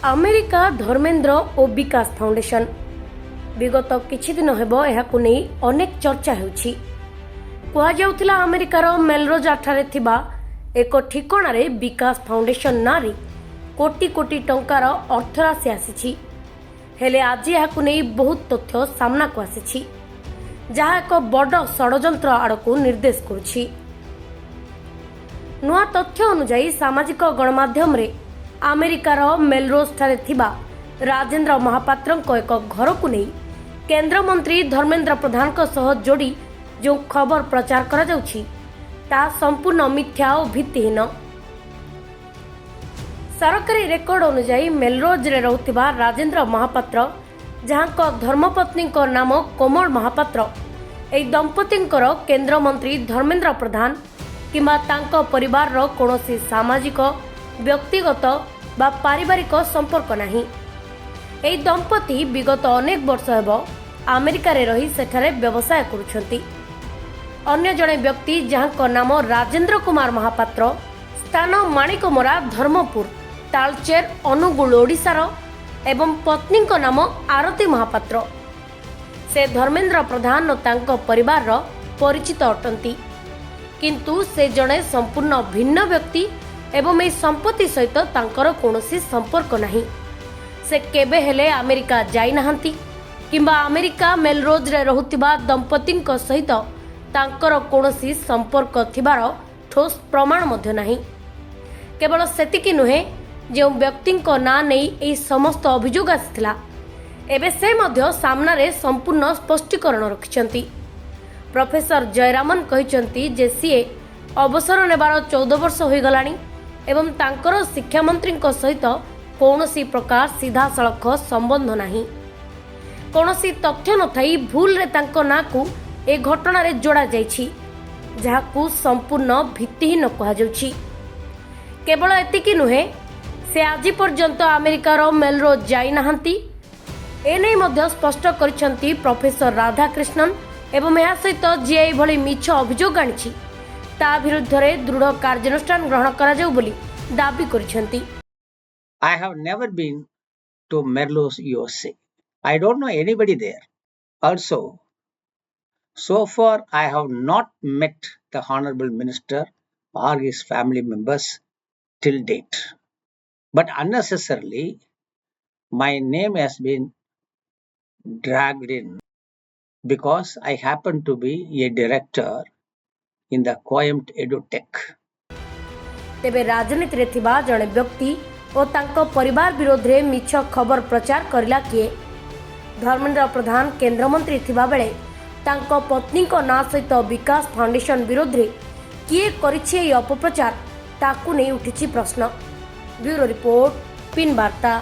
America Dharmendra ଓ ବିକାଶ foundation. ବିଗତ କିଛି ଦିନ ହେବ ଏହାକୁ ନେଇ ଅନେକ ଚର୍ଚ୍ଚା ହେଉଛି। କୁହାଯାଉଥିଲା, ଆମେରିକାର ମେଲରୋଜଠାରେ ଥିବା ଏକ ଠିକଣାରେ ବିକାଶ ଫାଉଣ୍ଡେସନ ନାଁରେ କୋଟି କୋଟି ଟଙ୍କାର ଅର୍ଥରାଶି ଆସିଛି। ହେଲେ ଆଜି ଏହାକୁ ନେଇ ବହୁତ ତଥ୍ୟ ସାମ୍ନାକୁ ଆସିଛି, ଯାହା ଏକ ବଡ଼ ଷଡ଼ଯନ୍ତ୍ର ଆଡ଼କୁ ନିର୍ଦ୍ଦେଶ କରୁଛି। ନୂଆ ତଥ୍ୟ ଅନୁଯାୟୀ, ସାମାଜିକ ଗଣମାଧ୍ୟମରେ ଆମେରିକାର ମେଲରୋଜଠାରେ ଥିବା ରାଜେନ୍ଦ୍ର ମହାପାତ୍ରଙ୍କ ଏକ ଘରକୁ ନେଇ କେନ୍ଦ୍ରମନ୍ତ୍ରୀ ଧର୍ମେନ୍ଦ୍ର ପ୍ରଧାନଙ୍କ ସହ ଯୋଡ଼ି ଯେଉଁ ଖବର ପ୍ରଚାର କରାଯାଉଛି, ତାହା ସମ୍ପୂର୍ଣ୍ଣ ମିଥ୍ୟା ଓ ଭିତ୍ତିହୀନ। ସରକାରୀ ରେକର୍ଡ ଅନୁଯାୟୀ, ମେଲରୋଜରେ ରହୁଥିବା ରାଜେନ୍ଦ୍ର ମହାପାତ୍ର, ଯାହାଙ୍କ ଧର୍ମପତ୍ନୀଙ୍କ ନାମ କୋମଳ ମହାପାତ୍ର, ଏହି ଦମ୍ପତିଙ୍କର କେନ୍ଦ୍ରମନ୍ତ୍ରୀ ଧର୍ମେନ୍ଦ୍ର ପ୍ରଧାନ କିମ୍ବା ତାଙ୍କ ପରିବାରର କୌଣସି ସାମାଜିକ, ବ୍ୟକ୍ତିଗତ ବା ପାରିବାରିକ ସମ୍ପର୍କ ନାହିଁ। ଏହି ଦମ୍ପତି ବିଗତ ଅନେକ ବର୍ଷ ହେବ ଆମେରିକାରେ ରହି ସେଠାରେ ବ୍ୟବସାୟ କରୁଛନ୍ତି। ଅନ୍ୟ ଜଣେ ବ୍ୟକ୍ତି, ଯାହାଙ୍କ ନାମ ରାଜେନ୍ଦ୍ର କୁମାର ମହାପାତ୍ର, ସ୍ଥାନ ମାଣିକମରା, ଧର୍ମପୁର, ତାଳଚେର, ଅନୁଗୁଳ, ଓଡ଼ିଶାର ଏବଂ ପତ୍ନୀଙ୍କ ନାମ ଆରତୀ ମହାପାତ୍ର, ସେ ଧର୍ମେନ୍ଦ୍ର ପ୍ରଧାନ ଓ ତାଙ୍କ ପରିବାରର ପରିଚିତ ଅଟନ୍ତି। କିନ୍ତୁ ସେ ଜଣେ ସମ୍ପୂର୍ଣ୍ଣ ଭିନ୍ନ ବ୍ୟକ୍ତି ଏବଂ ଏହି ସମ୍ପତ୍ତି ସହିତ ତାଙ୍କର କୌଣସି ସମ୍ପର୍କ ନାହିଁ। ସେ କେବେ ହେଲେ ଆମେରିକା ଯାଇନାହାନ୍ତି କିମ୍ବା ଆମେରିକା ମେଲରୋଜରେ ରହୁଥିବା ଦମ୍ପତିଙ୍କ ସହିତ ତାଙ୍କର କୌଣସି ସମ୍ପର୍କ ଥିବାର ଠୋସ୍ ପ୍ରମାଣ ମଧ୍ୟ ନାହିଁ। କେବଳ ସେତିକି ନୁହେଁ, ଯେଉଁ ବ୍ୟକ୍ତିଙ୍କ ନାଁ ନେଇ ଏହି ସମସ୍ତ ଅଭିଯୋଗ ଆସିଥିଲା, ଏବେ ସେ ମଧ୍ୟ ସାମ୍ନାରେ ସମ୍ପୂର୍ଣ୍ଣ ସ୍ପଷ୍ଟୀକରଣ ରଖିଛନ୍ତି। ପ୍ରଫେସର ଜୟରାମନ କହିଛନ୍ତି ଯେ ସିଏ ଅବସର ନେବାର 14 ବର୍ଷ ହୋଇଗଲାଣି ଏବଂ ତାଙ୍କର ଶିକ୍ଷାମନ୍ତ୍ରୀଙ୍କ ସହିତ କୌଣସି ପ୍ରକାର ସିଧାସଳଖ ସମ୍ବନ୍ଧ ନାହିଁ। କୌଣସି ତଥ୍ୟ ନଥାଇ ଭୁଲରେ ତାଙ୍କ ନାଁକୁ ଏ ଘଟଣାରେ ଯୋଡ଼ାଯାଇଛି, ଯାହାକୁ ସମ୍ପୂର୍ଣ୍ଣ ଭିତ୍ତିହୀନ କୁହାଯାଉଛି। କେବଳ ଏତିକି ନୁହେଁ, ସେ ଆଜି ପର୍ଯ୍ୟନ୍ତ ଆମେରିକାର ମେଲରୋଜ ଯାଇନାହାନ୍ତି, ଏନେଇ ମଧ୍ୟ ସ୍ପଷ୍ଟ କରିଛନ୍ତି ପ୍ରଫେସର ରାଧାକ୍ରିଷ୍ଣନ ଏବଂ ଏହା ସହିତ ଯିଏ ଏଭଳି ମିଛ ଅଭିଯୋଗ ଆଣିଛି, ତା ବିରୁଦ୍ଧରେ ଦୃଢ଼ କାର୍ଯ୍ୟାନୁଷ୍ଠାନ ଗ୍ରହଣ କରାଯାଉ ବୋଲି ଦାବି କରିଛନ୍ତି। I have never been to Melrose, USA. I don't know anybody there. Also, so far I have not met the Honorable Minister or his family members till date. But unnecessarily, my name has been dragged in because I happen to be a director in the Coempt EduTech. ତେବେ ରାଜନୀତିରେ ଥିବା ଜଣେ ବ୍ୟକ୍ତି ଓ ତାଙ୍କ ପରିବାର ବିରୋଧରେ ମିଛ ଖବର ପ୍ରଚାର କରିଲା କିଏ? ଧର୍ମେନ୍ଦ୍ର ପ୍ରଧାନ କେନ୍ଦ୍ରମନ୍ତ୍ରୀ ଥିବାବେଳେ ତାଙ୍କ ପତ୍ନୀଙ୍କ ନାଁ ସହିତ ବିକାଶ ଫାଉଣ୍ଡେସନ ବିରୋଧରେ କିଏ କରିଛି ଏହି ଅପପ୍ରଚାର, ତାକୁ ନେଇ ଉଠିଛି ପ୍ରଶ୍ନ। ବ୍ୟୁରୋ ରିପୋର୍ଟ, ପିନ୍ ବାର୍ତ୍ତା।